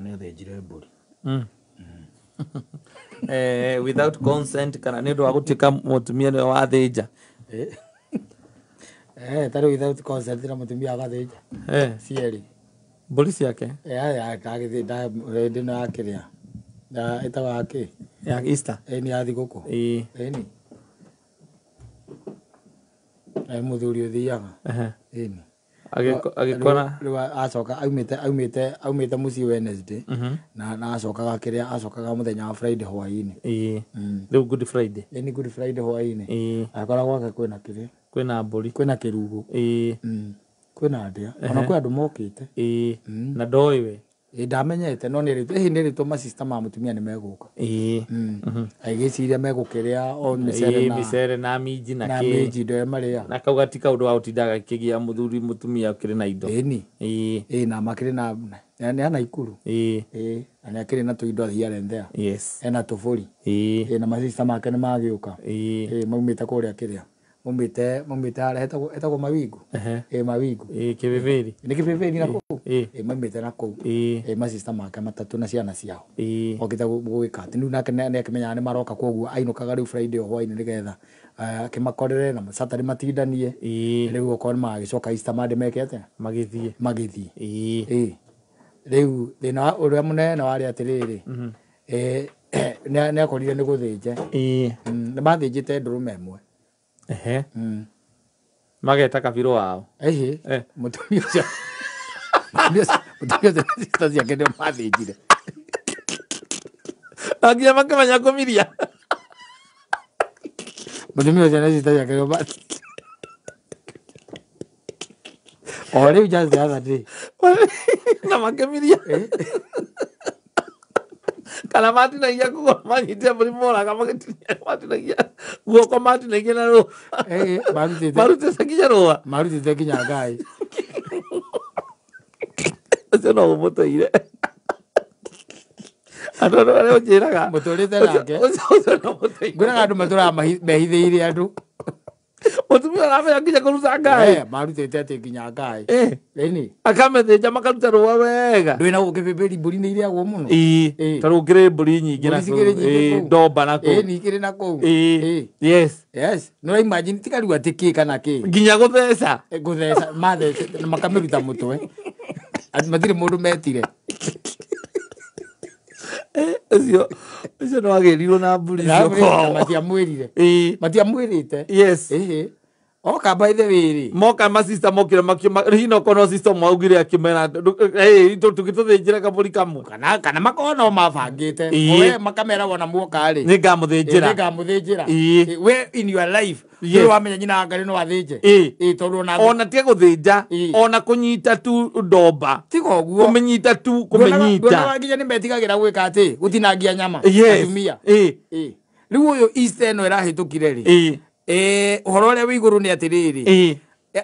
Nĩ athĩnjire mbũri. Without consent kana nĩ ũndũ wa gũtuĩka mũtumia nĩwe wathĩnja? Tarĩ without consent na mũtumia agathĩnja cierĩ. Mbũri ciake. Hĩndĩ ĩno ya kĩrĩa ĩtagwo ya kĩ? Ya Easter. Ĩni, ya thigũkũ. Ĩni, mũthuri ũthiaga. Ĩni. Agĩkora. Rĩu acoka aumĩte mũciĩ Wednesday na acokaga kĩrĩa, acokaga mũthenya wa Friday hwaĩ-inĩ. Rĩu Good Friday. Ĩni, Good Friday hwaĩ-inĩ. Akora gwake kwĩna kĩrĩa? Kwĩna mbũri. Kwĩna kĩrugu. Kwĩna ndĩa, ona kwĩ andũ mokĩte. Na ndoĩ we? Ĩ, ndamenyete, no nĩ rĩtwo masista ma mũtumia nĩ megũka. Agĩciria megũkĩrĩa o mĩcere na mĩcere na minji na na kĩ. Minji, indo marĩa. Na kau gati kaũndũ wa gũtindaga gakĩgia mũthuri mũtumia ũkĩrĩ na indo. Ĩni. Ĩ, na makĩrĩ na nĩ ana Ikuru. Ĩ, na nĩ akĩrĩ na tũindo here and there. Ena tũbũri. Ĩ, na masista make nĩ magĩũka. Ĩ, maumĩte kũrĩa kĩrĩa maumĩte harĩa hetagwo Mawingu. Ĩ, Mawingu. Kĩbĩbĩri. Nĩ kĩbĩbĩri na kũu. Ĩ, maumĩte na kũu. Ĩ, masista make matatũ na ciana ciao. Okĩte gwĩka atĩ rĩu nake nĩ akĩmenyaga nĩ maroka, koguo ainũkaga rĩu Friday o hwaĩ-inĩ nĩgetha akĩmakorere na Saturday matindanie. Rĩu okorwo nĩ magagĩcoka Easter Monday meke atĩa? Magĩthiĩ. Magĩthiĩ. Ĩ, rĩu thĩna ũrĩa mũnene warĩ atĩrĩrĩ, nĩ akorire nĩ gũthĩnje. Nĩ mathĩnjĩte ndũrũme ĩmwe. Mageta kabirũ wao. Ĩhĩ. Mũtumia ũcio na sister ciake nĩo mathĩnjire. Na nginya makĩmenya kũmiria. Mũtumia ũcio na sister ciake nĩo mathĩnjire o rĩu, just the other day. Na makĩmiria kana matinagia kũgũrũ, manyitire mbũri moraga magĩtinia, matinagia guoko, matinagia na rũa. Marutĩte. Marutĩte nginya rũa. Marutĩte nginya ngai. Ũcio no ũmũteire andũ arĩa ũnjĩraga. Mũtũrĩte nake. Ũcio no mũteire. Ngwĩraga andũ matũraga mehithĩire andũ. Mũtumia aramenya nginya kũruta ngai. Marutĩte atĩ nginya ngai. Ĩni. Akamĩthĩnja makaruta rũa wega. Ndũĩ na gũkũ kĩbĩbĩri mbũri nĩ irĩagwo mũno. Tondũ gũkĩrĩ mbũri nyingĩ Mbũri na cikĩrĩ kũu. nyingĩ kũu. Ndomba na kũu. Ĩni, ikĩrĩ na kũu. Yes. Yes, no imagine, tiga rĩu atĩ kĩ kana kĩ. Nginya gũtheca. Gũtheca mathece na makamĩruta mũtwe. Atĩ matirĩ mũndũ metire. Ũcio nĩ wagĩrirwo na mbũri Na icio mbũri na kwao. Matiamwĩrire. Matiamwĩrĩte. Ĩhĩ, oka by the way rĩ. Moka masista mokire makiuma hihi no kono sister mwaugire akĩmera tũgĩtũthĩnjĩra kabũri kamwe. Kana makorwo no mabangĩte. We makamera wona muoka rĩ, Nĩ ngamũthĩnjĩra. Nĩngamũthĩnjĩra. We in your life ndũrĩ wamenya nyina wa Ngarĩ no athĩnje. Ĩ, tondũ ona Ona tiga gũthĩnja, ona kũnyita tu ndomba. Tiga ũguo. Kũmĩnyita tu, kũmĩnyita. Nduonaga nginya nĩ metigagĩra gwĩka atĩ gũtinangia nyama. Atumia. Rĩu ũyũ Easter ĩno ĩrahĩtũkire rĩ, ũhoro ũrĩa wĩ igũrũ nĩ atĩrĩrĩ,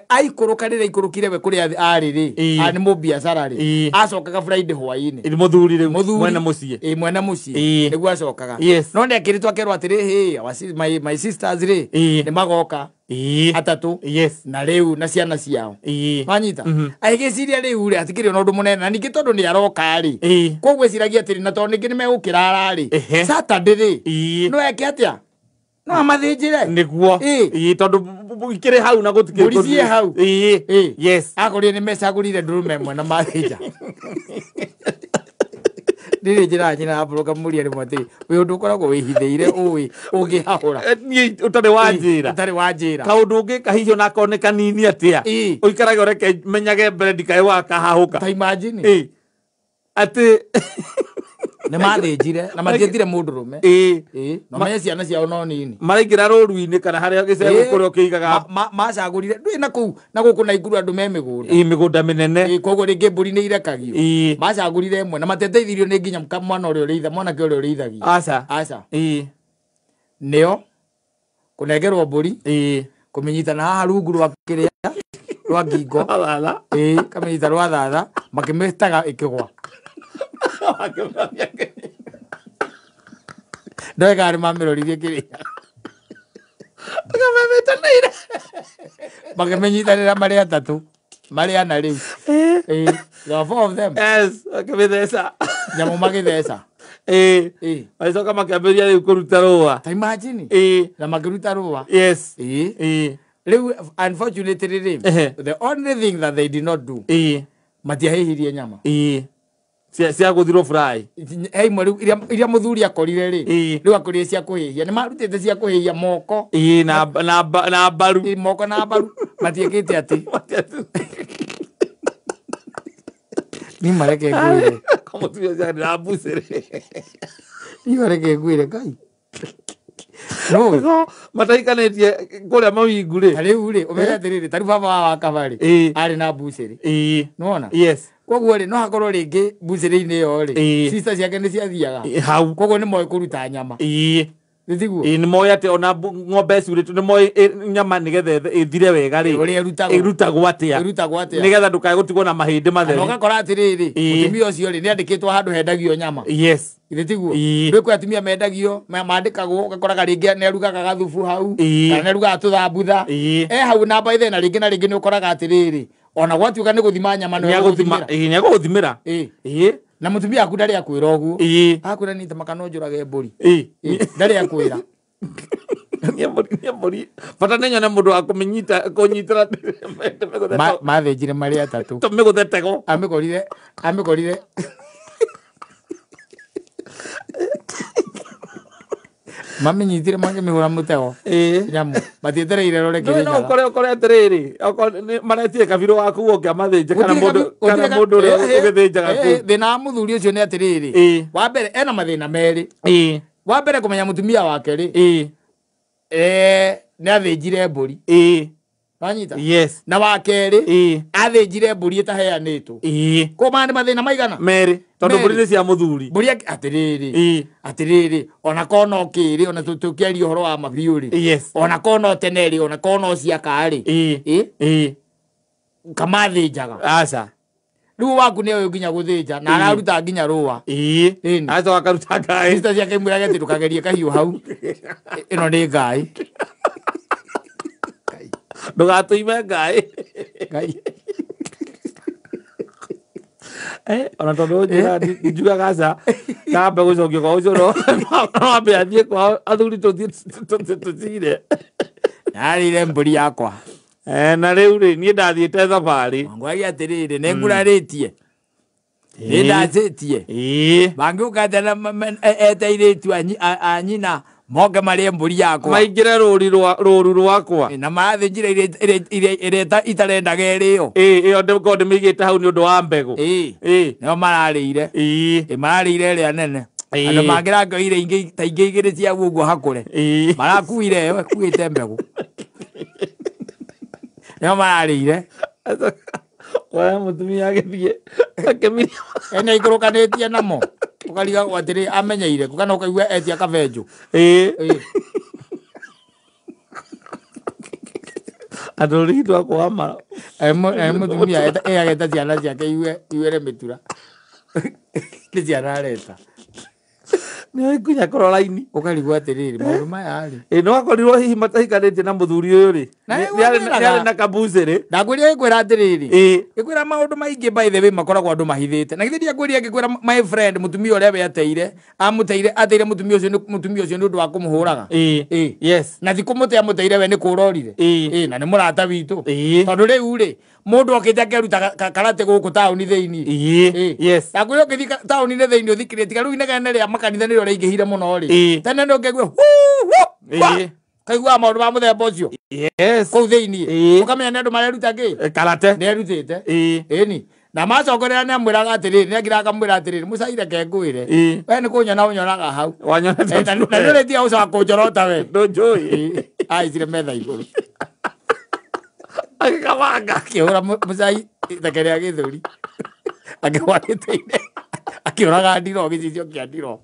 aikũrũka rĩrĩa aikũrũkire we kũrĩa arĩ rĩ, nĩ mũbiacara rĩ, acokaga Friday hwaĩ-inĩ. Ĩ, mũthuri rĩu. Mũthuri. Mwene mũciĩ. Ĩ, mwene mũciĩ. Nĩguo acokaga. No nĩ akĩrĩtwo akerwo atĩrĩ, hey, my sisters rĩ, nĩ magoka atatũ na rĩu na ciana ciao. Wanyita? Agĩciria rĩu rĩ, hatikĩrĩ ona ũndũ mũnene, na ningĩ tondũ nĩ aroka rĩ, koguo eciragia atĩrĩ, na tondũ ningĩ nĩ megũkĩrara rĩ, Saturday rĩ, no eke atĩa? No amathĩnjĩre. Nĩguo. Tondũ ikĩrĩ hau na gũtikĩrĩ Mbũri ciĩ hau. Akorire nĩ mecagũrire ndũrũme ĩmwe na mathĩnja. Ndirĩ njĩra nyina abũrũka mũria rĩmwe atĩrĩ, wĩ ũndũ ũkoragwo wĩhithĩire ũĩ ũngĩhahũra? Niĩ ũtarĩ wanjĩra. Ũtarĩ wanjĩra. Kaũndũ ũngĩka hihi onakorwo nĩ kanini atĩa, ũikarage ũreke menyage mbere ndikae wakahahũka. Ta imagine. Atĩ Nĩ mathĩnjire na matietire mũndũrũme. Na menye ciana ciao no nini. Maraingĩra rũru-inĩ kana harĩa gĩcegũ kũrĩa ũkĩigaga. Macagũrire ndũĩ na kũu na gũkũ na Ikuru andũ me mĩgũnda. Ĩ, mĩgũnda mĩnene. Koguo rĩngĩ mbũri nĩ irekagio. Macagũrire ĩmwe na mateteithirio nĩ nginya mwana ũrĩa ũrĩitha, mwanake ũrĩa ũrĩithagia. Aca. Aca. Nĩo kũnengerwo mbũri, kũmĩnyita na haha rungu rwa kĩrĩa rwa ngingo. Thatha. Ĩ, kamĩnyita rwa thatha, makĩmĩtaga ĩkĩgwa. Ndoĩ kana nĩ mamĩroririe kĩrĩa. Makamĩtanĩire. Makĩmĩnyitanĩra marĩ atatũ, marĩ ana rĩu. Ĩ, there were four of them. Yes, makĩmĩtheca. Nyamũ magĩtheca. Ĩĩ. Magĩcoka makĩambĩrĩria rĩu kũruta rũa. Ta imagine. Ĩĩ. Na makĩruta rũa. Yes. Ĩĩ. Ĩĩ. Rĩu unfortunately rĩ, Ehe. the only thing that they did not do, Ĩĩ. matiahĩhirie nyama. Ĩĩ. Cia gũthirwo fry. He imwe rĩu iria mũthuri akorire rĩ, Ĩĩ. rĩu akorire cia kũhĩhia. Nĩ marutĩte cia kũhĩhia moko. Ĩĩ, na mbaru. Ĩĩ, moko na mbaru. Matiĩkĩte atĩ. Ni mareke ngwĩre. Mũtumia ũcio na mbucĩrĩ. Ni mareke ngwĩre Ngai. No. No, matahikanĩtie kũrĩa mawingu rĩ. Ta rĩu rĩ, ũmenye atĩrĩrĩ, ta rĩu baba wa Wakaba rĩ, Ĩĩ. arĩ na mbucĩrĩ. Ĩĩ. Nĩwona? Yes. Koguo rĩ, no hakorwo rĩngĩ mbucĩrĩ-inĩ ĩyo rĩ, Ĩĩ. sister ciake nĩ ciathiaga. Hau. Koguo nĩ moĩ kũruta nyama. Ĩĩ. Nĩ tiguo? Ĩĩ, nĩ moĩ atĩ ona ng'ombe ĩcurĩtwo nĩ moĩ nyama nĩgetha ĩthire wega rĩ. Ũrĩa ĩrutagwo. Ĩrutagwo atĩa. Ĩrutagwo atĩa. Nĩgetha ndũkae gũtigwo na mahĩndĩ Na matheri. ũgakora atĩrĩrĩ, Ĩĩ. mũtumia ũcio rĩ, nĩ andĩkĩtwo handũ hendagio nyama. Yes. Githĩ tiguo? Ĩĩ. Rĩu kwĩ atumia mendagio, mandĩkagwo, ũgakoraga rĩngĩ nĩ arugaga gathubu hau, Ĩĩ. kana nĩ arugaga tũthambutha. Ĩĩ. E hau namba ithe na rĩngĩ na rĩngĩ nĩ ũkoraga atĩrĩrĩ, ona gwatuĩka nĩ gũthima nyama nĩ Nĩ agũthima. egũgũthimĩra. Ĩĩ, nĩ agũgũthimĩra. Ĩĩ. Ĩĩ. Na mũtumia waku ndarĩ akwĩra ũguo. Ĩĩ. Akwĩra nĩ tamaka no njũrage mbũri. Ĩĩ. Ĩĩ, ndarĩ akwĩra. Nĩ mbũri. Bata nĩ nyone mũndũ wa kũmĩnyita, kũnyitĩra Mathĩnjire marĩ atatũ. tũmĩgũthe tego. Amĩkorire. Mamĩnyitire makĩmĩhũra mũtego. Ĩĩ. Nyamũ. Matietereire rore No, no Kĩrĩnyaga. ũkore atĩrĩrĩ, okorwo nĩ maretire kabirũ waku woke amathĩnje kana mũndũ ũrĩa ũgĩthĩnjaga kũu. Thĩna wa mũthuri ũcio nĩ atĩrĩrĩ. Ĩĩ. Wa mbere ena mathĩna merĩ. Ĩĩ. Wa mbere kũmenya mũtumia wake rĩ. Ĩĩ. Nĩ athĩnjire mbũri. Ĩĩ. Wanyita? Yes. Na wa kerĩ Ĩĩ. athĩnjire mbũri ĩtaheanĩtwo. Ĩĩ. Koguo maya nĩ mathĩna maigana? Merĩ. Tondũ mbũri nĩ cia mũthuri. Mbũri atĩrĩrĩ. Ĩĩ. Atĩrĩrĩ, ona korwo no kĩrĩ, ona tũkĩaria ũhoro wa mabiũ rĩ. Yes. Ona korwo no tene rĩ, ona korwo no ciaka rĩ. Ĩĩ. Ĩĩ. Ĩĩ. Kamathĩnjaga. Aca. Rĩu waku nĩ oĩ nginya gũthĩnja na araruta nginya rũa. Ĩĩ. Ĩni. Acoka akaruta ngaĩ. Sister ciake imwĩrage atĩ ndũkagerie kahiũ hau. Ĩno nĩ ngaĩ. Ndũgatũime ngaĩ. Ngai. Ona tondũ njĩra njugaga aca kambe gũcokia kwa ũcio no ambe athiĩ kwao athuri tũthiĩ tũcire. Narĩire mbũri yakwa. Na rĩu rĩ niĩ ndathiĩte thabarĩ. Ngwagia atĩrĩrĩ, nĩ ngurarĩtie. Nĩ ndacĩtie. Ĩĩ. Mangĩũka atĩa na eteirĩtu a nyina moke marĩe mbũri yakwa. Maingĩre rũru rwakwa. Na marathĩnjire ĩrĩa itarendaga ĩrĩo. Ĩĩ, ĩyo ndĩkorwo ndĩmĩigĩte hau nĩ ũndũ wa mbegũ. Ĩĩ. Ĩĩ. Nĩo mararĩire. Ĩĩ. Ĩ mararĩire ĩrĩa nene. Ĩĩ. Andũ mangĩrakĩoire ingĩ ta ingĩ igĩrĩ cia ũguo hakũre. Ĩĩ. Marakuire ĩyo ĩkuĩte mbegũ. Nĩo mararĩire. We mũtumia agĩthiĩ akĩmiria. Ene aikũrũkanĩtie namo. Ũkarigagwo atĩrĩ amenyeire kana ũkaigua etia kabenjũ. Ĩĩ. Ĩĩ. Andũ rĩrĩ twakwa mara. Mũtumia ageta ciana ciake iuere mĩtura. Nĩ ciana areta. Nĩ nginya kũrora raini. Ũkarigwo atĩrĩrĩ maũndũ maya rĩ. Ĩĩ, nĩ wakorirwo hihi matahikanĩtie na mũthuri ũyũ rĩ. Na Nĩ arĩ na kambucĩrĩ. Ndakwĩrire ngĩkwĩra atĩrĩrĩ. Ĩĩ. Ngĩkwĩra maũndũ maingĩ by the way makoragwo andũ mahithĩte. Na githĩ ndiakwĩrire ngĩkwĩra my friend mũtumia ũrĩa we ateire, amũteire ateire mũtumia ũcio nĩ ũndũ wa kũmũhũraga. Ĩĩ. Ĩĩ. Yes. Na ti kũmũte amũteire we nĩ kũrorire. Ĩĩ. Ĩĩ, na nĩ mũrata witũ. Ĩĩ. Tondũ rĩu rĩ, mũndũ okĩte akeruta karate gũkũ taũni thĩinĩ. Ĩĩ. Yes. Ndakwĩrire ũngĩthiĩ taũni-inĩ thĩinĩ ũthikĩrĩrie tiga rĩu inegene rĩa makanitha nĩrĩo rĩaingĩhire mũno rĩ. Ĩĩ. Tene nĩ ũngĩigua huu huu. Ĩĩ. Kaiguaga maũndũ ma mũthemba ũcio. Yes. Kũu thĩinĩ. Ĩĩ. Ũkamenya nĩ andũ mareruta kĩ? Karate. Nĩ erutĩte. Ĩĩ. Ĩni. Na macokerera nĩ amwĩraga atĩrĩrĩ, nĩ akiraga akamwĩra atĩrĩrĩ, mũcaire ngwĩre. Ĩĩ. We nĩ kũnyona ũnyonaga hau. Wanyona Na nĩ ũrĩtiga gũcoka kũnjorota we. Ndũnjũĩ. Aicire metha igũrũ. Agĩkamanga. Akĩhũra mũcai itheke rĩa gĩthũri. Akĩgwa gĩtĩ-inĩ. Akĩũraga ndiro gĩcicio kĩa ndiro.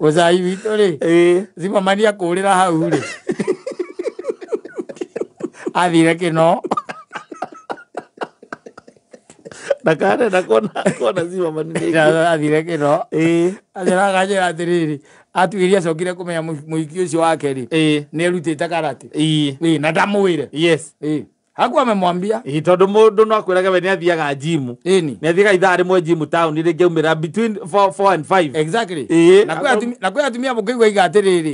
Mũcai witũ rĩ. Ĩĩ. Zimmerman akũrĩra hau rĩ. Athire kĩno. Ndakarenda kuona Zimmerman rĩngĩ. Athire kĩno. Ĩĩ. Anjĩraga anjĩra atĩrĩrĩ, atuĩria acokire kũmenya mũhiki ũcio wake rĩ. Ĩĩ. Nĩ erutĩte karate. Ĩĩ. Ĩĩ, na ndamwĩre. Yes. Ĩĩ. Hakuwa amemwambia. Tondu mundu no akwiraga we ni athiaga gym. Ĩni. Ni athiaga ithaa rimwe gym town rĩngĩ aumĩra between 4 and 5. Exactly. Na kwĩ atumia mũkĩigua iga atĩrĩrĩ.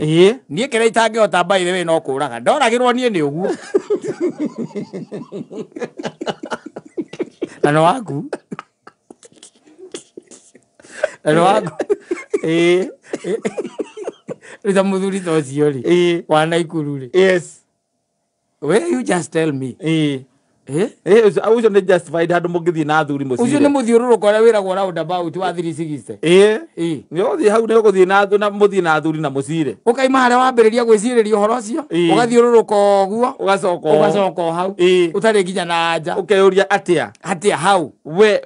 Niĩ kĩrĩa itangĩhota by the way no kũraga. Ndoragĩrwo niĩ nĩ ũguo. Na no waku. Na no waku. Rĩu ta mũthuri ta ũcio rĩ. Wa Naikuru rĩ. Yes. Well, you just tell me. Ucio nĩ justified handũ mũngĩthiĩ na athuri mũcire. Ucio nĩ mũthiũrũrũko ũrĩa wĩragwo roundabout wa 360. Nĩ ũgũthiĩ hau nĩ ũgũthiĩ na mũthiĩ na athuri na mũcire. Ũkaima harĩa wambĩrĩria gwĩcirĩria ũhoro ũcio, ũgathiũrũrũka ũguo, ũgacoka o hau, ũtarĩ nginya na anja. Ũkeyũria atĩa? Atĩa hau? We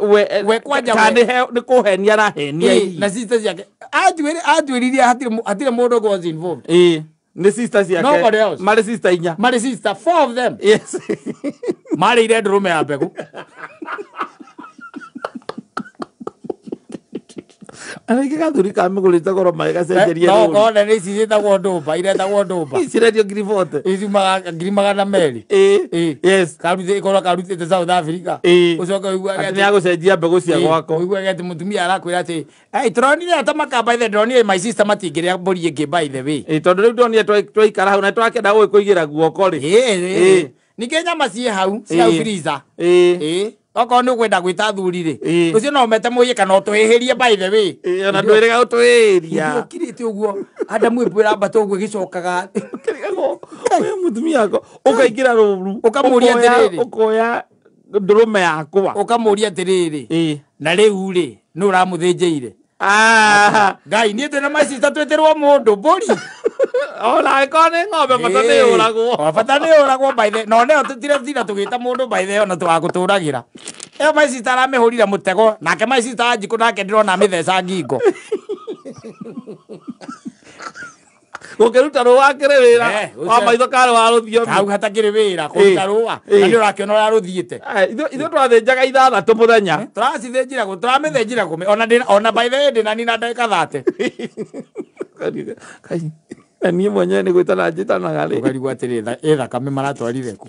kwanja we nĩ kũhenia arahenia. Na sister ciake atuĩririe hatirĩ mũndũ was involved. Ni sister ciake. Nobody else. Marĩ sister inya. Marĩ sister, 4 of them. Yes. Marĩire ndũrũme ya mbegũ. Arĩngĩ gathuri ka mĩgũrĩte goro magĩgacenjeria rũri. No kona nĩ ici ciĩtagwo ndũmba, iretagwo ndũmba. Cirendio 40,000. Ici 200,000. Yes. Karutĩte ikorwo karutĩte South Africa. Ũcoke ũiguage atĩ nĩ agũcenjia mbegũ cia gwako. Ũiguage atĩ mũtumia arakwĩra atĩ, "Hey, tũronire ata makamba ithe ndĩronire my sister matingĩrĩa mbũri ĩngĩ by the way." Tondũ rĩu ndonire twaikara hau na twakenda gũgĩkũigĩra guoko rĩ. Ningĩ nyama ciĩ hau cia freezer. Okorwo nĩ ũkwenda gwĩta athuri rĩ, ũcio no ũmete mũiye kana ũtũhĩhĩrie by the way. Ona ndwĩrĩga gũtũhĩhĩria. Ũkirĩte ũguo Adamu ĩmbwĩra ambata ũguo ĩgĩcokaga. Ũyũ mũtumia wako ũkaingĩra rũru ũkamũria atĩrĩrĩ, ũkoya ndũrũme yakwa ũkamũria atĩrĩrĩ, na rĩu rĩ nũ ũramũthĩnjĩire? Ngai niĩ twĩna my sister twĩtĩrwo mũndũ mbũri. Ona angĩkorwo nĩ ng'ombe bata nĩ yũragwo. Bata nĩ yũragwo by the no nĩyo tũtiratinda tũgĩta mũndũ by the ona tũgagũtũragĩra. Ĩyo my sister aramĩhũrire mũtego nake my sister Wanjikũ nake ndĩrona amĩtheca ngingo. Gũkĩruta rũa akĩrĩ wĩra wa maitho karĩ wa rũthiomi. Hau hatakĩrĩ wĩra kũruta rũa na nĩ ũrakĩona ũrĩa rũthiĩte. Ithuĩ twathĩnjaga 6 mũthenya. Tũracithĩnjĩra kũ tũramĩthĩnjĩra kũ ona by the way ndĩna nina ndagĩka 30. Na niĩ mwenyewe nĩ gwĩtana njĩtanaga rĩ. Ũkarigwo atĩrĩ ĩ thakame maratwarire kũ?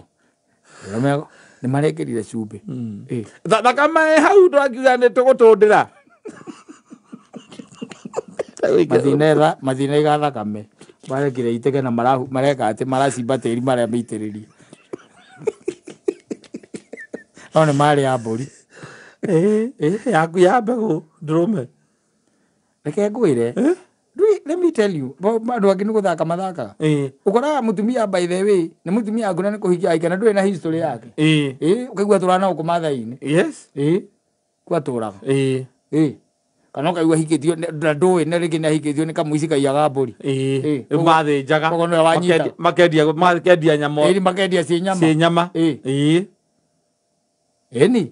Nĩ marekĩrire cumbĩ. Thakame ĩ hau ndũrangiuga nĩ tũgũtũndĩra. Mathina iga thakame marekire iteke na mareka atĩ maracimba tĩri marĩa mĩitĩrĩrie. No nĩ marĩ ya mbũri. Yaku ya mbegũ ndũrũme. Reke ngwĩre. Let me tell you, andũ angĩ nĩ gũthaka mathakaga. Ũkoraga mũtumia by the way, nĩ mũtumia waku na nĩ kũhikia ahika na ndũrĩ na history yake. Ũkaigua atũraga na gũkũ Maathai-inĩ. Yes. Kwatũraga. Kana ũkaigua ahikĩtio na ndũĩ na rĩngĩ nĩ ahikĩtio nĩ kamũici kaiyaga mbũri. Rĩu mathĩnjaga. Koguo nĩwe wanyita. Makendia nyama. Makendia ciĩ nyama. Ciĩ nyama. Ĩni.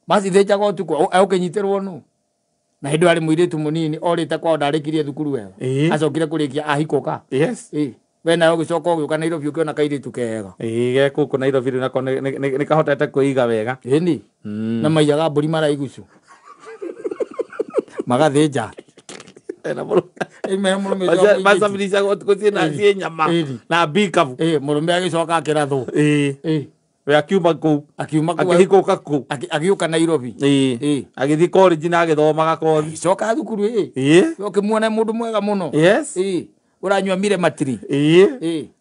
Macithĩnjaga ũtukũ ũkĩnyitĩrwo nũ? Na hĩndĩ arĩ mũirĩtu mũnini orĩte kwao ndarĩkirie thukuru wega. Acokire kũrĩkia ahikũka. Yes. We nawe ũgĩcoka ũgĩũka Nairobi ũkĩona kairĩtu kega. Ge gũkũ Nairobi rĩu nako nĩ kahotete kwĩiga wega. Ĩni. Na maiyaga mbũri maraigucu. Magathĩnja. Macabirishaga ũtukũ ciĩna ciĩ nyama na mbikabu. Mũrũme agĩcoka akĩrathwo. We akiuma kũu. Akiuma kũu. Akĩhikũka kũu. Agĩũka Nairobi. Agĩthiĩ college na agĩthomaga kothi. Agĩcoka thukuru. We ũkĩmuona mũndũ mwega mũno. Yes. Ũranyua mire matiri.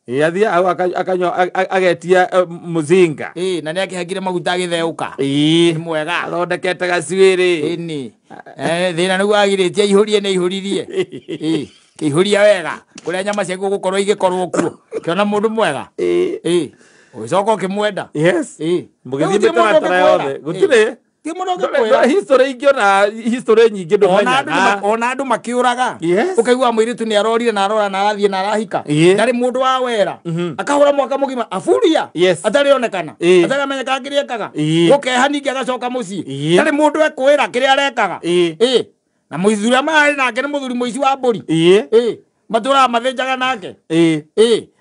Athiĩ hau akanyua agetia mũzinga. Na nĩ akĩhakire maguta agĩtheũka. Nĩ mwega. Athondekete gacuĩrĩ. Ĩni. Thĩna nĩguo agirĩtie aihũrie nĩ aihũririe. Kĩihũria wega. Kũrĩa nyama ciaku gũkorwo igĩkorwo kuo. Kĩona mũndũ mwega. Ũgĩcoka ũkĩmwenda. Yes. Mũgĩthiĩ mĩtaratara yothe. Gũtirĩ. Ti mũndũ ũngĩkwĩra. History ingĩona history nyingĩ ndũmenyaga. Ona andũ makĩũraga. Ũkaigua mũirĩtu nĩ arorire na arora na arathiĩ na arahika. Ndarĩ mũndũ wa wera. Akahũra mwaka mũgima aburia. Atarĩ onekana. Atarĩ amenyeka kĩrĩa ekaga. Gũkeha ningĩ agacoka mũciĩ. Ndarĩ mũndũ ekwĩra kĩrĩa arekaga. Na mũthuri ũrĩa mararĩ nake nĩ mũthuri mũici wa mbũri. Matũraga mathĩnjaga nake.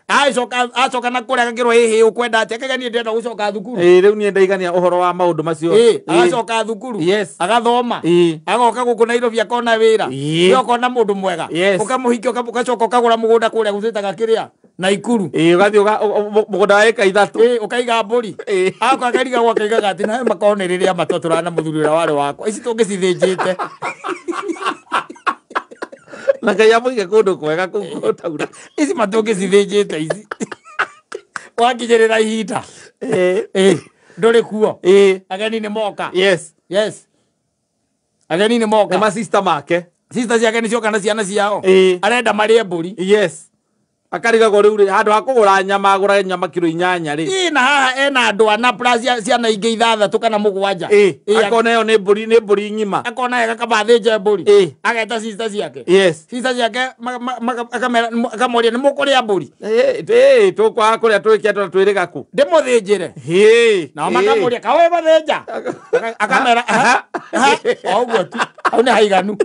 Acoka na kũrĩa agakĩrwo ĩhĩ ũkwenda atĩa akauga niĩ ndĩrenda gũcoka thukuru. Rĩu niĩ ndaigania ũhoro wa maũndũ macio. Agacoka thukuru. Agathoma. Agoka gũkũ Nairobi akona wĩra. We ũkona mũndũ mwega. Ũkamũhikia ũgacoka ũkagũra mũgũnda kũrĩa gũtwĩtaga kĩrĩa. Naikuru. Ĩĩ, ũgathiĩ mũgũnda wa ĩka 3. Ĩĩ, ũkaiga mbũri. Akoka akarigagwo akaigaga atĩ nawe makorwo nĩ rĩrĩa matwatũraga na mũthuri ũrĩa warĩ wakwa. Ici tũngĩcithĩnjĩte. Na Ngai amũige kũndũ kwega kũu gũtaura. Ici matũngĩcithĩnjĩte ici. Wakinyĩrĩra ihinda. Ĩĩ, ndũrĩ kuo. Ageni nĩ moka. Yes. Yes. Ageni nĩ moka. Nĩ ma sister make. Sister ciake nĩ cioka na ciana ciao. Ĩĩ. Arenda marĩe mbũri. Yes. Akarigagwo rĩu rĩ, handũ ha kũgũra nyama agũra nyama kiro 8 rĩ. Ĩĩ, na haha ena andũ ana plus ciana ingĩ 6 kana 7. Ĩĩ, akona ĩyo nĩ mbũri, nĩ mbũri ng'ima. Akona wega kaba athĩnje mbũri. Ĩĩ. Ageta sister ciake. Yes. Sister ciake akamoria nĩ mũkũrĩa mbũri. Ĩĩ, ĩĩ, tũkwaga kũrĩa twĩke atĩa na twĩrĩga kũ? Ndĩmũthĩnjĩre. Ĩĩ. Nao makamũria, kawe mathĩnja? Akamera, aha, aha, o ũguo tu. Hau nĩ haiganu.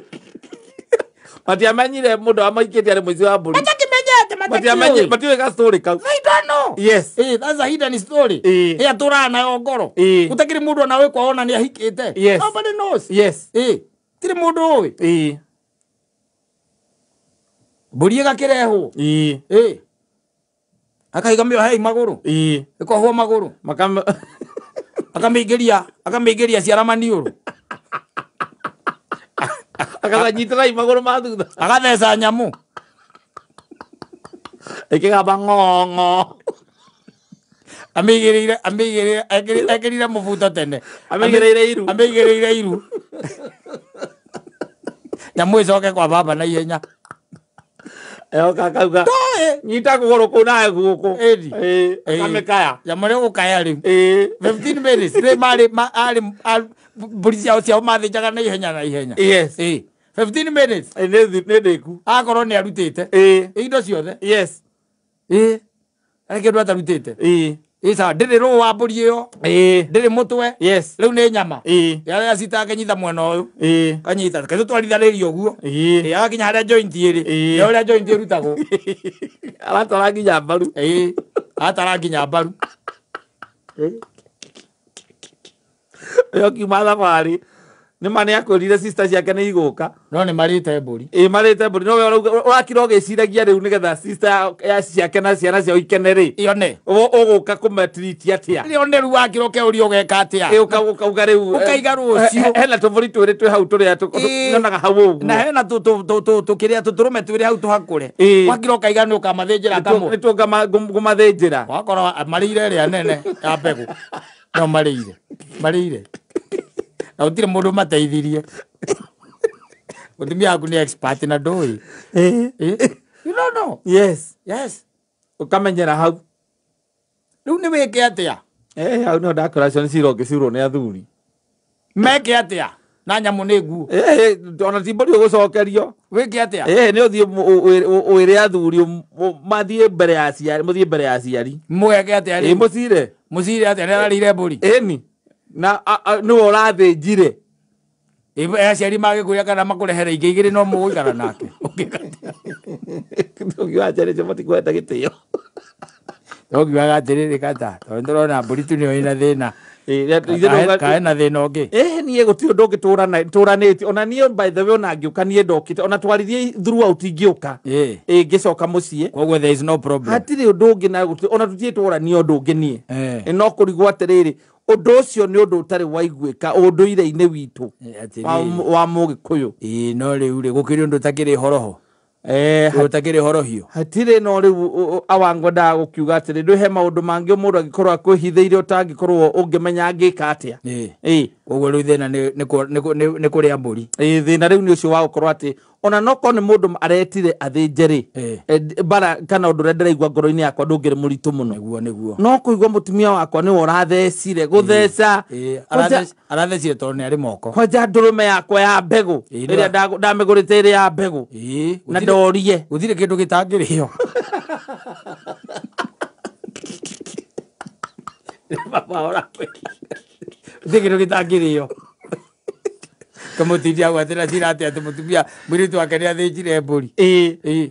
Matiamenyire mũndũ amaikĩte arĩ mũici wa mbũri. Matakimenyete, matakĩũĩ. Matiũĩ ga story kau. They don't know. Yes. Ĩĩ, that's a hidden story. Ĩĩ. Ĩĩ, atũraga nayo ngoro. Ĩĩ. Gũtakĩrĩ mũndũ ona wĩ kwao ona nĩ ahikĩte. Yes. Nobody knows. Yes. Ĩĩ, tirĩ mũndũ ũĩ. Ĩĩ. Mbũri ĩgakĩrehwo. Ĩĩ. Ĩĩ. Akaiga mĩohei magũrũ. Ĩĩ. Ĩkohwo magũrũ. Akamĩingĩria ciara maniũrũ. Akanyitĩra magũrũ ma thutha. Agatheca nyamũ. Ĩkĩgamba ng'ong'o. Amĩigĩrĩire, amĩigĩrĩire, ekĩrire mũbuto tene. Amĩigĩrĩire iru. Amĩigĩrĩire iru. Nyamũ ĩcoke kwa baba na ihenya. Eoka akauga, Ndoĩ. Nyita kũgũrũ kũu nawe guoko. Ĩni. Ĩĩ, akamĩkaya. Nyamũ ĩrĩa ũgũkaya rĩu. Ĩĩ. 15 minutes. Rĩu marĩ, arĩ, mbũri ciao ciao mathĩnjaga na ihenya na ihenya. Yes. Ĩĩ. 15 minutes. Ĩĩ, nĩ ndĩku. Akorwo nĩ arutĩte. Ĩĩ. Indo ciothe. Yes. Ĩĩ. Harĩ kĩndũ atarutĩte. Ĩĩ. Ĩĩ, sawa, ndĩrĩ rũũ wa mbũri ĩyo. Ĩĩ. Ndĩrĩ mũtwe. Yes. Rĩu nĩ nyama. Ĩĩ. Yarĩa cita akĩnyita mwena ũyũ. Ĩĩ. Kanyita, reke tũtwarithanĩrie ũguo. Ĩĩ. Ĩĩ, agakinya harĩa joint ĩrĩ. Ĩĩ. Nĩ ũrĩa joint ĩrutagwo. Aratwara nginya mbaru. Ĩĩ. Aratwara nginya mbaru. Ĩĩ. Ĩyo kiuma thabarĩ. Nĩ ma nĩ akwĩrire sister ciake nĩ igũka. No nĩ marĩte mbũri. Ĩĩ, marĩte mbũri. No we ũrakira ũgĩciragia rĩu nĩgetha sister ya ciake na ciana ciao ikene rĩ. Yone. Ũgũka kũmatiriti atĩa? Yone rĩu wakira ũkeuria ũgeka atĩa? Ĩĩ, ũkauga rĩu, Ũkaiga rũciũ. Hena tũbũri twĩrĩ twĩ hau tũrĩa Ĩĩ. nyonaga hau ũguo. Na hena tũkĩrĩa tũtũrũme twĩrĩ hau tũhakũre. Ĩĩ. Wakira ũkaiga nĩ ũkamathĩnjĩra kamwe. Nĩ tuo ngũmathĩnjĩra. Wakorwo marĩire ĩrĩa nene ya mbegũ. No marĩire. Marĩire. Na gũtirĩ mũndũ mateithirie. Mũtumia waku nĩ expert na ndũĩ. Ĩĩ. Ĩĩ. You don't know. Yes. Yes. Ũkamenyera hau. Rĩu nĩ wĩke atĩa? Ĩĩ, hau nĩho ndakora ciana cira ũngĩcirwo nĩ athuri. Meke atĩa? Na nyamũ nĩ nguo. Ĩĩ, ona ti mbũri ũgũcokerio. Wĩke atĩa? Ĩĩ, nĩ ũthiĩ ũĩre athuri mathiĩ mbere ya aciari, mũthiĩ mbere ya aciari. Mũgeke atĩa Ĩĩ, rĩu? mũcire. Mũcire atĩa? Nĩ ararĩire mbũri. Ĩni. Na, nĩwe ũrathĩnjire. Ĩĩ, aciari magĩkũria kana makũrehere ingĩ igĩrĩ no mũgũikara nake. Ũngĩka atĩa? Ũngiuga aciari acio matikwenda gĩtĩo. Ũngiugaga atĩrĩrĩ kata, tondũ nĩtũrona mbũri tu nĩyo ĩna thĩna. Ĩĩ, ithuĩ Kaĩ na thĩna ũngĩ? Ĩĩ, niĩ gũtirĩ ũndũ ũngĩ tũranĩtie. Ona niĩ by the way, ona ngĩũka niĩ ndokĩte. Ona twaririe throughout ingĩũka. Ĩĩ. Ĩĩ, ngĩcoka mũciĩ. Koguo there is no problem. Hatirĩ ũndũ ũngĩ na gũtirĩ, ona tũtirĩ twarania ũndũ ũngĩ niĩ. Ĩĩ. Ĩĩ, no kũrigwo atĩrĩrĩ, ũndũ ũcio nĩ ũndũ ũtarĩ waiguĩka ũndũire-inĩ witũ Ĩĩ, atĩrĩrĩ. wa Mũgĩkũyũ. Ĩĩ, no rĩu rĩ, gũkĩrĩ ũndũ ũtakĩrĩ horoho. Ũndũ ũtakĩrĩ horohio. Hatirĩ, no rĩu awa ngwendaga gũkiuga atĩrĩ, ndwĩ he maũndũ mangĩ mũndũ angĩkorwo akwĩhithĩire ũtangĩkorwo ũngĩmenya angĩka atĩa. Ĩĩ. Ĩĩ. Koguo rĩu thĩna nĩ kũrĩa mbũri. Ĩĩ, thĩna rĩu nĩ ũcio wa gũkorwo atĩ ona no korwo nĩ mũndũ aretire athĩnje rĩ, Ĩĩ. bara kana ũndũ ũrĩa ndĩraigua ngoro-inĩ yakwa ndũngĩrĩ mũritũ mũno. Nĩguo, nĩguo. No kũigua mũtumia wakwa nĩwe ũrathecire, gũtheca. Ĩĩ, Kwanja arathecire tondũ nĩ arĩ moko. Kwanja ndũrũme yakwa ya mbegũ, Ĩĩ, ĩrĩa ndamĩgũrĩte ĩrĩ ya mbegũ. Ĩĩ, Na ndorie. Gũtirĩ kĩndũ gĩtangĩrĩo. Baba ũrakwĩra. Gũtirĩ kĩndũ gĩtangĩrĩo. Kamũtindia hau atĩ na cira atĩ atĩ mũtumia mũirĩtu wake nĩ athĩnjire mbũri. Ĩĩ. Ĩĩ.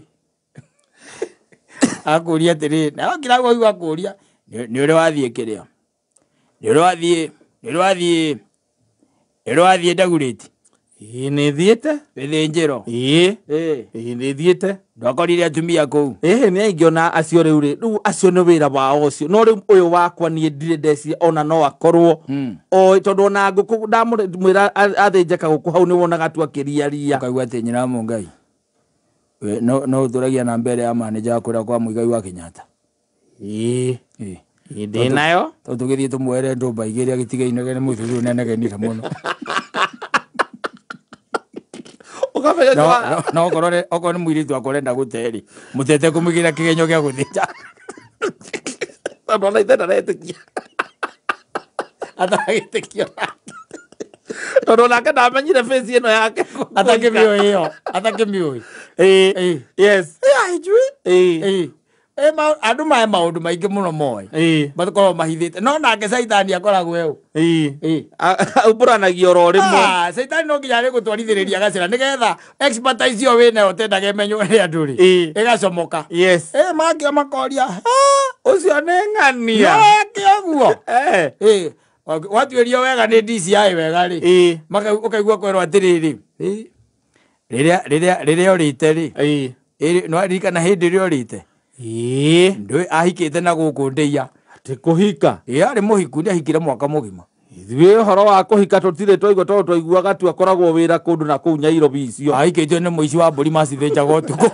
Akũria atĩrĩ, na okira hau aigua akũria, nĩ ũrĩ wathiĩ kĩrĩa? Nĩ ũrĩ wathiĩ, nĩ ũrĩ wathiĩ, nĩ ũrĩ wathiĩ Dagoretti? Ĩĩ nĩ thiĩte. Gĩthĩnjĩro. Ĩĩ. Ĩĩ. Ĩĩ nĩ thiĩte. Ndwakorire atumia kũu? Ĩhĩ nĩ aingĩ ona acio rĩu rĩ, rĩu acio nĩ wĩra wao ũcio. No rĩu ũyũ wakwa niĩ ndirĩ ndeciria ona no akorwo. O tondũ ona ngũkũ ndamwĩra athĩnje kagũkũ hau nĩ wonaga tu akĩriaria. Ũkaigua atĩ nyina wa Mũngai. We, no ũtũragia na mbere ya manager wa kũrĩa kwa Mũigai wa Kenyatta. Ĩĩ. Ĩĩ. Ndĩ nayo. Tondũ tũgĩthiĩ tũmwere ndũmba igĩrĩ agĩtiga inegene mũthuri ũyũ nĩanegenire mũno. Ũkamenya No okorwo nĩ mũirĩtu wakwa ũrenda gũte rĩ, mũtete kũmũigĩra kĩgenyo gĩa gũthĩnja. Tondũ ona ithe ndaretĩkia. Atagĩtĩkio. Tondũ onake ndamenyire face ĩno yake. Atakĩmĩũĩ ĩyo, atakĩmĩũĩ. Ĩĩ. Ĩĩ. Yes. Ĩĩ anjui. Ĩĩ. Ĩĩ. Andũ mae maũndũ maingĩ mũno moĩ. Ĩĩ. Makoragwo mahithĩte. No nake caitani akoragwo eu. Ĩĩ. Ĩĩ. Aumbũranagia oro rĩmwe. Caitani no nginya arĩgũtwarithĩrĩria gacĩra nĩgetha expertise ĩyo wĩnayo ũtendaga ĩmenywo nĩ andũ rĩ. Ĩĩ. Ĩgacomoka. Yes. Ĩĩ mangĩ makoria. Ũcio nĩ ng'ania. No eke ũguo. Eh. Ĩĩ. Watuĩrio wega nĩ DCI wega rĩ. Ĩĩ. Ũkaigua kwĩrwo atĩrĩrĩ. Ĩĩ. Rĩrĩa ũrĩte rĩ. Ĩĩ. Ĩĩ, no ririkana hĩndĩ ĩrĩa ũrĩte. Ĩĩ. Ndũĩ ahikĩte na gũkũ ndĩia. Atĩ kũhika. Ĩĩ arĩ mũhiku nĩ ahikire mwaka mũgima. Ithuĩ ũhoro wa kũhika tũtirĩ twaigua tondũ twaiguaga tu akoragwo wĩra kũndũ na kũu Nyairobi icio. Ahikĩtio nĩ mũici wa mbũri macithĩnjaga ũtukũ.